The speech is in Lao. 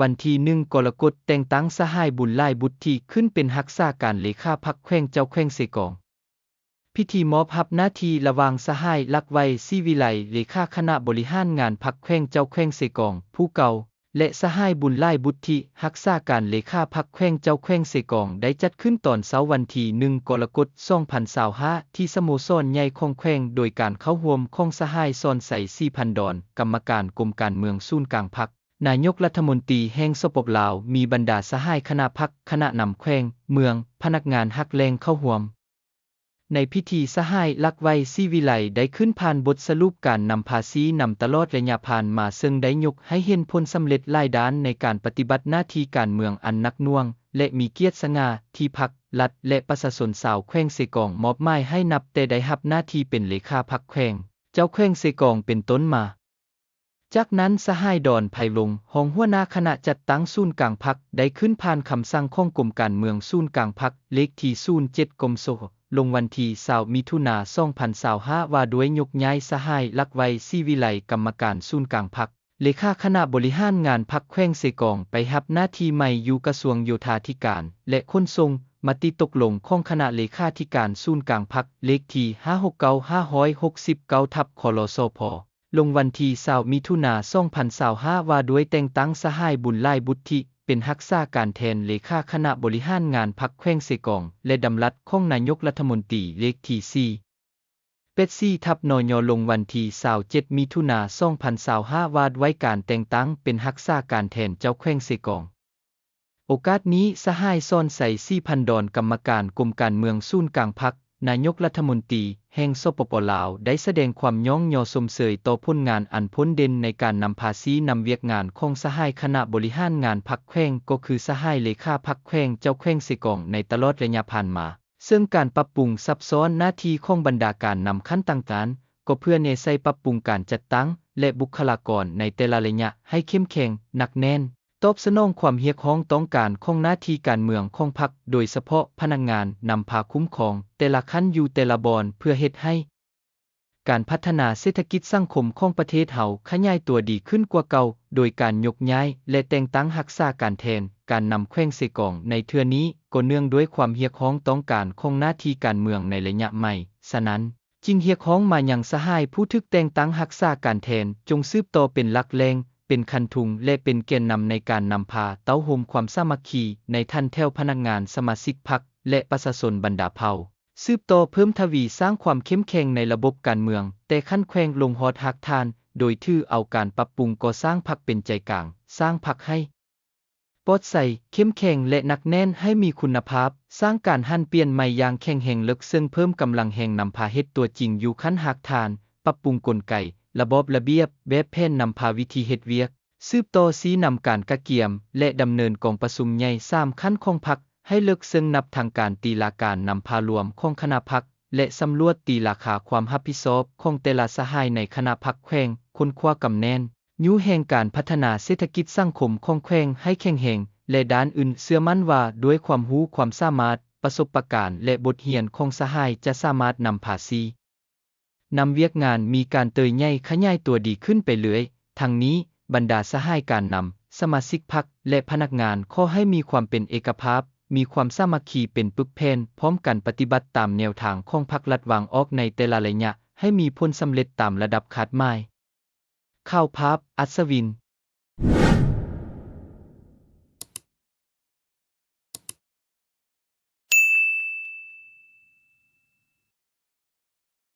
ວັນທີໜຶ່ງ ກໍລະກົດ ແຕ່ງຕັ້ງສະຫາຍ ບຸນຫຼາຍ ບຸດທິ ຂຶ້ນເປັນຮັກສາການເລຂາພັກແຂວງ ເຈົ້າແຂວງເຊກອງ. ພິທີມອບຮັບໜ້າທີ່ລະຫວ່າງສະຫາຍ ລັກໄວ ສີວິໄລ ເລຂາຄະນະບໍລິຫານງານພັກແຂວງ ເຈົ້າແຂວງເຊກອງ ຜູ້ເກົ່າ ແລະ ສະຫາຍ ບຸນຫຼາຍ ບຸດທິ ຮັກສາການເລຂາພັກແຂວງ ເຈົ້າແຂວງເຊກອງ ໄດ້ຈັດຂຶ້ນຕອນເຊົ້າວັນທີໜຶ່ງ ກໍລະກົດ ສອງພັນຊາວຫ້າ ທີ່ສະໂມສອນໃຫຍ່ຂອງແຂວງ ໂດຍການເຂົ້າຮ່ວມຂອງສະຫາຍ ສອນໄຊ ສີພັນດອນ ກຳມະການກົມການເມືອງສູນກາງພັກ, ນາຍົກລັດຖະມົນຕີແຫ່ງ ສປປ ລາວ, ມີບັນດາສະຫາຍຄະນະພັກ, ຄະນະນຳແຂວງ, ເມືອງ, ພະນັກງານຮັກແຫຼ່ງເຂົ້າຮ່ວມ. ໃນພິທີ ສະຫາຍ ລັກໄວ ສີວິໄລ ໄດ້ຂຶ້ນຜ່ານບົດສະຫຼຸບການນຳພາຊີ້ນຳຕະຫຼອດໄລຍະຜ່ານມາ, ເຊິ່ງໄດ້ຍົກໃຫ້ເຫັນຜົນສຳເລັດຫຼາຍດ້ານໃນການປະຕິບັດໜ້າທີ່ການເມືອງອັນໜັກໜ່ວງ ແລະ ມີກຽດສະຫງ່າ ທີ່ພັກ, ລັດ ແລະ ປະຊາຊົນຊາວແຂວງເຊກອງ ມອບໝາຍໃຫ້ນັບແຕ່ໄດ້ຮັບໜ້າທີ່ເປັນເລຂາພັກແຂວງ, ເຈົ້າແຂວງເຊກອງ ເປັນຕົ້ນມາ. ຈາກນັ້ນ ສະຫາຍ ດອນ ໄພວົງ ຮອງຫົວໜ້າຄະນະຈັດຕັ້ງສູນກາງພັກ ໄດ້ຂຶ້ນຜ່ານຄຳສັ່ງຂອງກົມການເມືອງສູນກາງພັກ ເລກທີສູນເຈັດ ກົມ ສ ລົງວັນທີຊາວ ມິຖຸນາ ສອງພັນຊາວຫ້າ ວ່າດ້ວຍຍົກຍ້າຍສະຫາຍ ລັກໄວ ສີວິໄລ ກຳມະການສູນກາງພັກ, ເລຂາຄະນະບໍລິຫານງານພັກແຂວງເຊກອງ ໄປຮັບໜ້າທີ່ໃໝ່ຢູ່ກະຊວງໂຍທາທິການ ແລະ ຂົນສົ່ງ, ມະຕິຕົກລົງຂອງຄະນະເລຂາທິການສູນກາງພັກ ເລກທີຫ້າຫົກເກົ້າ ຫ້າຫົກສິບເກົ້າ ທັບ ຄລສພ ລົງວັນທີຊາວ ມິຖຸນາ ສອງພັນຊາວຫ້າ ວ່າດ້ວຍແຕ່ງຕັ້ງສະຫາຍ ບຸນຫຼາຍ ບຸດທິ ເປັນຮັກສາການແທນເລຂາຄະນະບໍລິຫານງານພັກແຂວງເຊກອງ ແລະ ດຳລັດຂອງນາຍົກລັດຖະມົນຕີ ເລກທີສີ່ ແປດສີ່ ທັບ ນຍ ລົງວັນທີຊາວເຈັດ ມິຖຸນາ ສອງພັນຊາວຫ້າ ວ່າດ້ວຍການແຕ່ງຕັ້ງເປັນຮັກສາການແທນເຈົ້າແຂວງເຊກອງ. ໂອກາດນີ້ ສະຫາຍ ສອນໄຊ ສີພັນດອນ ກຳມະການກົມການເມືອງສູນກາງພັກ, ນາຍົກລັດຖະມົນຕີແຫ່ງ ສປປ ລາວ ໄດ້ສະແດງຄວາມຍ້ອງຍໍຊົມເຊີຍຕໍ່ຜົນງານອັນໂພດເດັ່ນໃນການນຳພາຊີ້ນຳວຽກງານຂອງສະຫາຍຄະນະບໍລິຫານງານພັກແຂວງ ກໍຄືສະຫາຍເລຂາພັກແຂວງ ເຈົ້າແຂວງເຊກອງ ໃນຕະຫຼອດໄລຍະຜ່ານມາ. ເຊິ່ງການປັບປຸງຊັບຊ້ອນໜ້າທີ່ຂອງບັນດາການນຳຂັ້ນຕ່າງໆ ກໍເພື່ອແນໃສ່ປັບປຸງການຈັດຕັ້ງ ແລະ ບຸກຄະລາກອນໃນແຕ່ລະໄລຍະໃຫ້ເຂັ້ມແຂງ, ໜັກແໜ້ນ, ຕອບສະໜອງຄວາມຮຽກຮ້ອງຕ້ອງການຂອງໜ້າທີ່ການເມືອງຂອງພັກ, ໂດຍສະເພາະພະນັກງານນຳພາຄຸ້ມຄອງແຕ່ລະຂັ້ນຢູ່ແຕ່ລະບ່ອນ ເພື່ອເຮັດໃຫ້ ການພັດທະນາເສດຖະກິດສັງຄົມຂອງປະເທດເຮົາຂະຫຍາຍຕົວດີຂຶ້ນກວ່າເກົ່າ, ໂດຍການຍົກຍ້າຍ ແລະ ແຕ່ງຕັ້ງຮັກສາການແທນການນຳແຂວງເຊກອງໃນເທື່ອນີ້ ກໍເນື່ອງດ້ວຍຄວາມຮຽກຮ້ອງຕ້ອງການຂອງໜ້າທີ່ການເມືອງໃນໄລຍະໃໝ່. ສະນັ້ນ, ຈຶ່ງຮຽກຮ້ອງມາຍັງສະຫາຍຜູ້ຖືກແຕ່ງຕັ້ງຮັກສາການແທນ ຈົ່ງສືບຕໍ່ເປັນຫຼັກແຫຼ່ງ, ເປັນຄັນທຸງ ແລະ ເປັນແກນນຳໃນການນຳພາເຕົ້າໂຮມຄວາມສາມັກຄີໃນຖັນແຖວພະນັກງານ, ສະມາຊິກພັກ ແລະ ປະຊາຊົນບັນດາເຜົ່າ. ສືບຕໍ່ເພີ່ມທະວີສ້າງຄວາມເຂັ້ມແຂງໃນລະບົບການເມືອງ ແຕ່ຂັ້ນແຂວງລົງຮອດຮາກຖານ, ໂດຍຖືເອົາການປັບປຸງກໍ່ສ້າງພັກເປັນໃຈກາງ, ສ້າງພັກໃຫ້ປອດໃສ, ເຂັ້ມແຂງ ແລະ ໜັກແໜ້ນໃຫ້ມີຄຸນນະພາບ, ສ້າງການຫັນປ່ຽນໃໝ່ຢ່າງແຂງແຮງເລິກເຊິ່ງເພີ່ມກຳລັງແຮງນຳພາເຮັດຕົວຈິງຢູ່ຂັ້ນຮາກຖານ, ປັບປຸງກົນໄກ, ລະບອບລະບຽບ, ແບບແຜນນຳພາ, ວິທີເຮັດວຽກ. ສືບຕໍ່ຊີ້ນຳການກະກຽມ ແລະ ດຳເນີນກອງປະຊຸມໃຫຍ່ສາມຂັ້ນຂອງພັກໃຫ້ເລິກເຊິ່ງນັບທັງການຕີລາການນຳພາລວມຂອງຄະນະພັກ ແລະ ສຳຫຼວດຕີລາຄາຄວາມຮັບຜິດຊອບຂອງແຕ່ລະສະຫາຍໃນຄະນະພັກແຂວງ, ຄົ້ນຄວ້າກຳແໜ້ນ, ຍູ້ແຮງການພັດທະນາເສດຖະກິດສັງຄົມຂອງແຂວງໃຫ້ແຂງແຮງ ແລະ ດ້ານອື່ນ, ເຊື່ອໝັ້ນວ່າດ້ວຍຄວາມຮູ້ຄວາມສາມາດ, ປະສົບປະການ ແລະ ບົດຮຽນຂອງສະຫາຍຈະສາມາດນຳພາຊີ້ ນຳວຽກງານມີການເຕີບໃຫຍ່ຂະຫຍາຍຕົວດີຂຶ້ນໄປເລື້ອຍ. ທັງນີ້, ບັນດາສະຫາຍການນຳ, ສະມາຊິກພັກ ແລະ ພະນັກງານ ຂໍໃຫ້ມີຄວາມເປັນເອກະພາບ, ມີຄວາມສາມັກຄີເປັນປຶກແຜ່ນ, ພ້ອມກັນປະຕິບັດຕາມແນວທາງຂອງພັກລັດວາງອອກໃນແຕ່ລະໄລຍະ ໃຫ້ມີຜົນສຳເລັດຕາມລະດັບຄາດໝາຍ. ຂ່າວພາບ, ອັດສະວິນ.